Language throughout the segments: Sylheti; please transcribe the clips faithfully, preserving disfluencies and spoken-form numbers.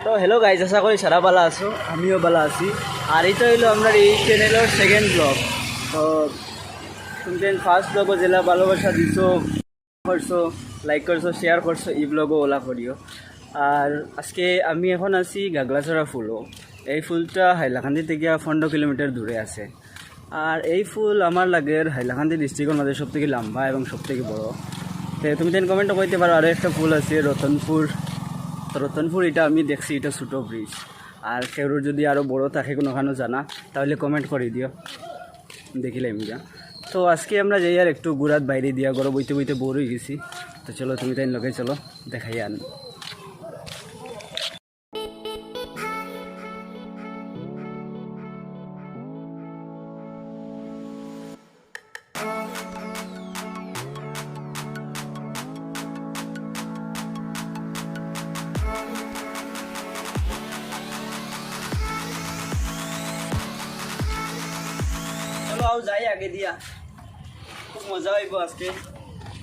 তো hello guys, আশা করি সারা ভালা আছো, আমিও ভালা আছি। আর ইটা অইলো আমরার এই channel-র second vlog। তো তুমি first vlog-ও যেলা ভালোবাসা দিছো, করছো, like করছো, share করছো, এই vlog-ও ওলা করিও। আর আজকে আমি এখন আছি গাগলাছড়া ফুলো। এই ফুলটা হাইলাকান্দি থেকে পনেরো কিলোমিটার দূরে আছে। আর এই ফুল আমার লাগের হাইলাকান্দি district-র মাঝে সব থেকে লম্বা এবং সব থেকে বড়। তে তুমি তাইন comment-ও কইতে পারো, আরও একটা ফুল আছে রতনপুর। তো রতনপুর ইটা আমি দেখছি, ইটা ছোট bridge। আর কেউর যদি আরও বড় থাকে কোনোখানো জানা, তাহলে comment করি দিও, দেখিলাইমু গিয়া। তো আজকে আমরা যাইয়ার একটু ঘুরাত বাইরে দিয়া, ঘরো বইতে বইতে bore অই গেছি। তো চলো তুমি তাইন লগে চলো, দেখাই আন। চলো, আও যাই আগে দিয়া, খুব মজা অইবো আজকে।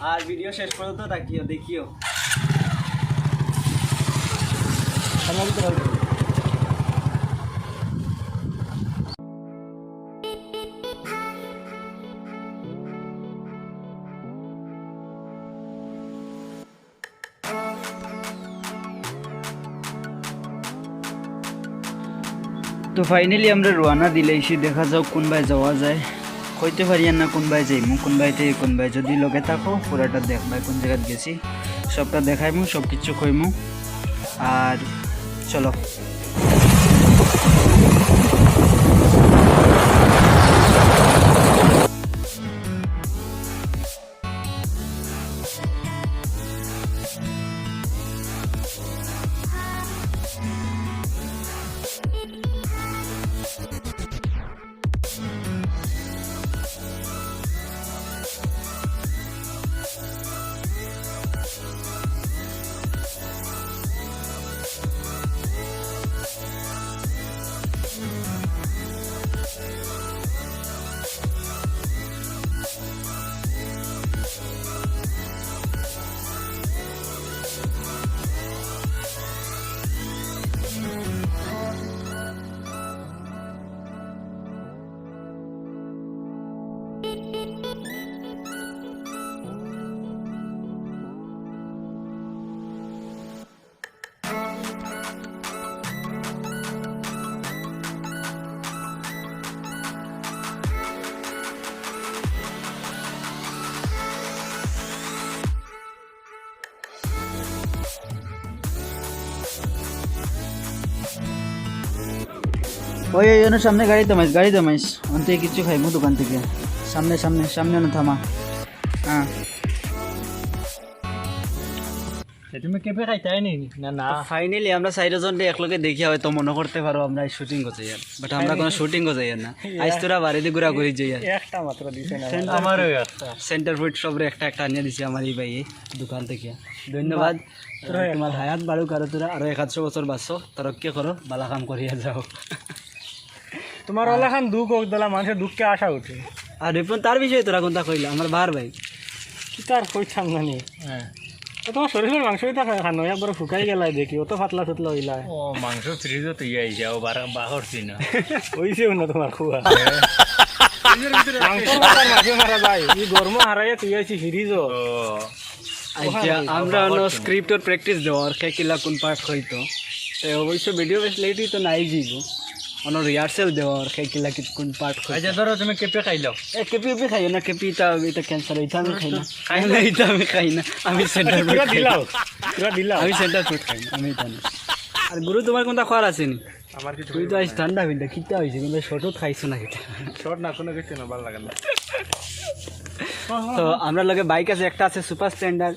আর video শেষ পর্যন্ত থাকিও, দেখিও। তো finally আমরা রওয়ানা দিলাইছি, দেখা যাউক কুনবায় যাওয়া যায়। কইতে পারিয়ার না কুনবায় যাইমু, কুনবায় থাকি কুনবায়। যদি লগে থাকো পুরাটা দেখবায়, কুন জাগাত গেছি সবটা দেখাইমু, সব কিছু কইমু। আর চলো। ওই, ওই, ওই, সামনে গাড়ি থামাইস, গাড়ি থামাইস। অন্তে কিছু খাইমু দোকান থেকে। সামনে, সামনে, সামনে না থামা। হ্যাঁ। এ, তুমি কেপে খাইতায় নি? না, না। তো finally আমরা চাইরজনরে একলগে দেখিয়া হয়তো মনো করতে পারো আমরা shooting করতে যাই, but আমরা কোনো shooting করতে যাই না। আইজ তোরা বাড়িতে ঘুরাঘুরি যাই আর। একটা মাত্র দিছে না। Center আমারও fruit, একটা। Center fruit সবরে একটা একটা আনিয়া দিছে আমার এই ভাইয়ে দোকান থেকে। ধন্যবাদ। বাহ। তোমার হায়াত বাড়ুক আরো, তোরা আরো এক আধশো বছর বাঁচো, তরক্কি করো, বালা কাম করিয়া যাও। তোমার ওলাখান দুঃখ হোক, দলা মানুষের দুঃখে আশা উঠে। আর রিপন তার বিষয়ে তোরা কোনটা কইলা? আমার বার ভাই। কি তার কইতাম জানি। হ্যাঁ। ও তোমার শরীরের মাংস ইতা খায় খানো, একবার শুকাই গেলায় দেখি, অত পাতলা সুতলা অইলায়। ও মাংস ফ্রিজও তো ইয়া যাও, বারো বাহর চিনা। অইছেও না তোমার খুয়া। মাংসর মাথার মাঝে মারা যায়, এই গরমও হারাইয়া তুই আইছি ফ্রিজও। ও। আচ্ছা, ওখানে আমরা অনো script-র practice দেওয়ার, কে কিলা কোন part কইতো। তো অবশ্য video বেশ late-ই তো নাই যাইবো। অনো rehearsal দেওয়ার, কে কিলা কি কোন part কইতো। আচ্ছা, ধরো তুমি কেপে খাইলাও। এ, কেপি কেপি খাইও না, কেপি ইতা, ইতা cancer, ইতা আমি খাই না। খাই না? না, ইতা আমি খাই না। আমি center fruit পুরা খাই। দিলাও, পুরা দিলাও। আমি center fruit খাই না, আমি ইতা না। আর গুরু, তোমার কোনটা খাওয়ার আছে নি? আমার কিছু তুমি তো আইজ ঠান্ডা হইলে কিতা হইছে, কিন্তু shot খাইছো না কিতা? Shot না, কোনো কিছু না, ভালো লাগে না। তো আমরা লগে bike আছে, একটা আছে Super Splendor,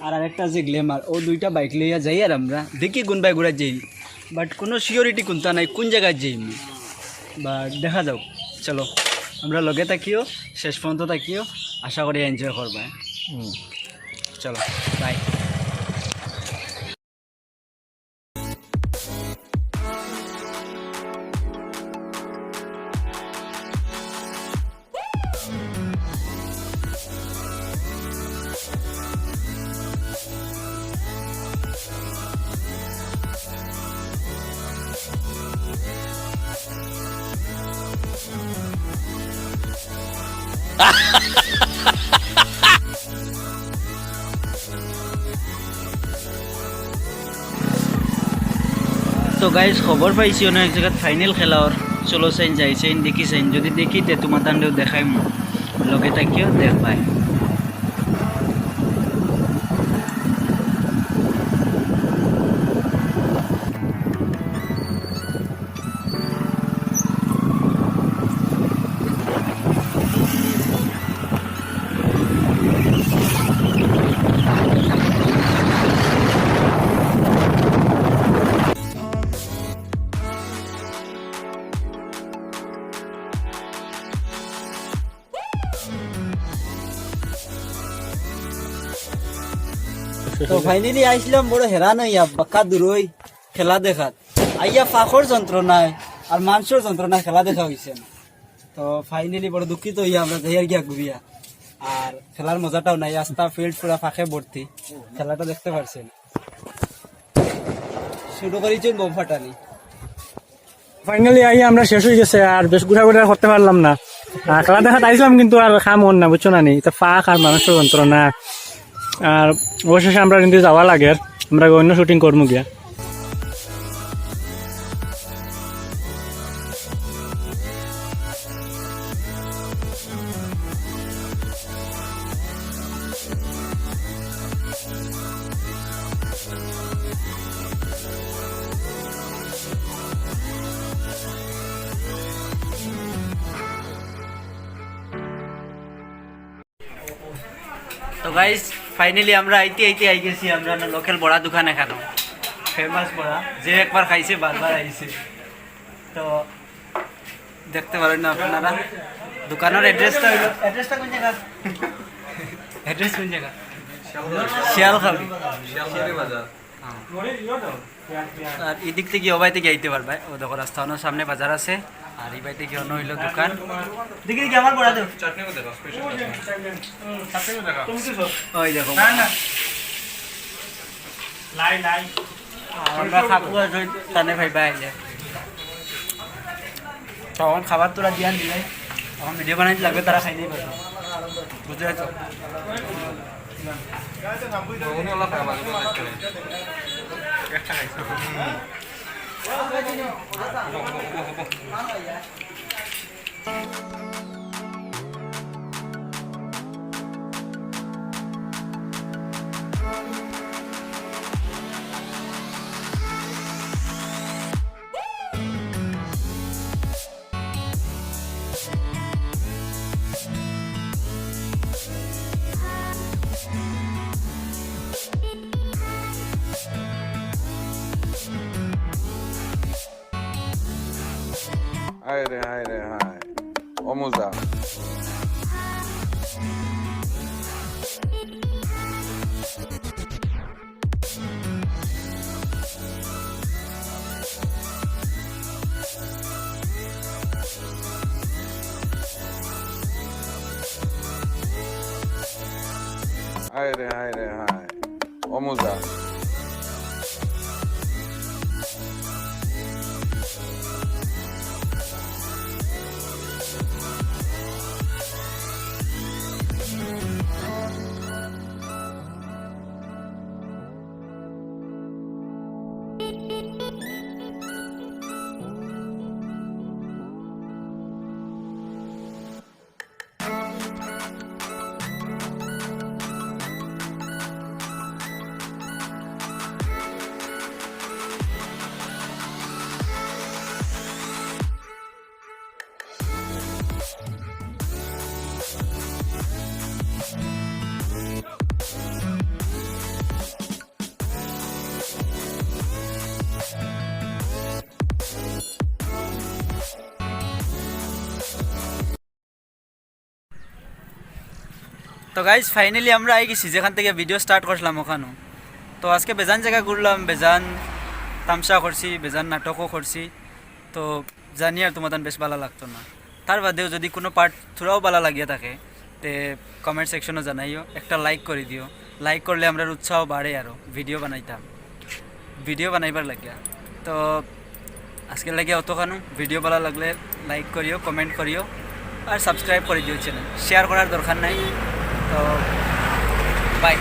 আর আরেকটা আছে Glamour। ও দুইটা bike লইয়া যাই আর আমরা দেখি কোন bike ঘুরা যাই, but কোনো surety কোনটা নাই কোন জায়গায় যাইমু, but দেখা যাউক। চলো, আমরা লগে থাকিও, শেষ পর্যন্ত থাকিও, আশা করি enjoy করবা। হুম। চলো, bye। তো গাইস, খবর পাইছি অনো এক জাগাত ফাইনাল খেলা অর। চলো চাইন, যাই চাইন, দেখি চাইন, যদি দেখি তে তুমাতানরেও দেখাইমু, লগে থাকিও, দেখবায়। তো ফাইনালি আইছলাম বড় হেরান অইয়া, বাক্কা দূরই খেলা দেখাত। আইয়া ফাখর যন্ত্রণায় আর মানষর যন্ত্রণায় খেলা দেখা অইছে না। তো ফাইনালি বড় দুঃখিত অইয়া আমরা যাইয়ার গিয়া ঘুরিয়া। আর খেলার মজাটাও নাই, আস্তা ফিল্ড পুরা ফাখে ভর্তি, খেলাটা দেখতে পারছেন। শুরু করিছইন বোম ফাটানি। ফাইনালি আইয়া আমরা শেষ অইগেছে, আর বেশ ঘুরাঘুরি আর করতে পারলাম না। আর খেলা দেখাত আইছলাম কিন্তু আর কাম অর না, বুঝছো না নি? ইতা ফাখ আর মানষর যন্ত্রণা। আর অবশেষে আমরা কিন্তু যাওয়া লাগের, আমরা অন্য শুটিং করমু গিয়া। তো গাইস, ফাইনালি আমরা আইতে আইতে আইগেছি আমরা লোকাল বড়া দোকান এখানো, ফেমাস বড়া, যে একবার খাইছে বারবার আইছে। তো দেখতে পারইন না আপনারা, দোকানর অ্যাড্রেসটা অইলো, অ্যাড্রেসটা কোন জাগা? অ্যাড্রেস কোন জাগা? শিয়ালখালি। শিয়ালখালি বাজার। আর এদিক থাকি, ও বায় থাকি আইতে পারবায়। ও দেখো, রাস্তা অনো সামনে বাজার আছে, আর ই বায় থাকি অনো অইলো দোকান। দেখি, দেখি, আমার বড়া দেও। চাটনিও দেখো, স্পেশাল চাটনি। ওই দেখো। না, না। লাই, লাই। আর আমরা কাকু আর ওই কানে ভাই ভাই আইলে। তখন খাবার তোরা দিয়ান দিলে, তখন ভিডিও বানাইতে লাগবে, তারা খাই নাই পারবে। বুঝতে পারছো? উনি ওলা খাবার একটা খাইছে। হায় রে, হায় রে, হায়। অমুজা। হায় রে, হায় রে, হায়। অমুজা। তো গাইজ, ফাইনালি আমরা আই গেছি যেখান থেকে ভিডিও স্টার্ট করছিলাম ওখানো। তো আজকে বেজান জাগা ঘুরলাম, বেজান তামশা করছি, বেজান নাটকও করছি। তো জানি আর তোমাদের বেশ ভালা লাগতো না। তার বাদেও যদি কোনো পার্ট থুড়াও ভালা লাগিয়া থাকে, তে কমেন্ট সেকশনো জানাইও, একটা লাইক করি দিও। লাইক করলে আমরার উৎসাহ বাড়ে আরও ভিডিও বানাইতাম, ভিডিও বানাইবার লাগিয়া। তো আজকের লাগিয়া অতখানউ। ভিডিও ভালা লাগলে লাইক করিও, কমেন্ট করিও। আর সাবস্ক্রাইব করি দিও চ্যানেল, শেয়ার করার দরকার নাই। তো বাই।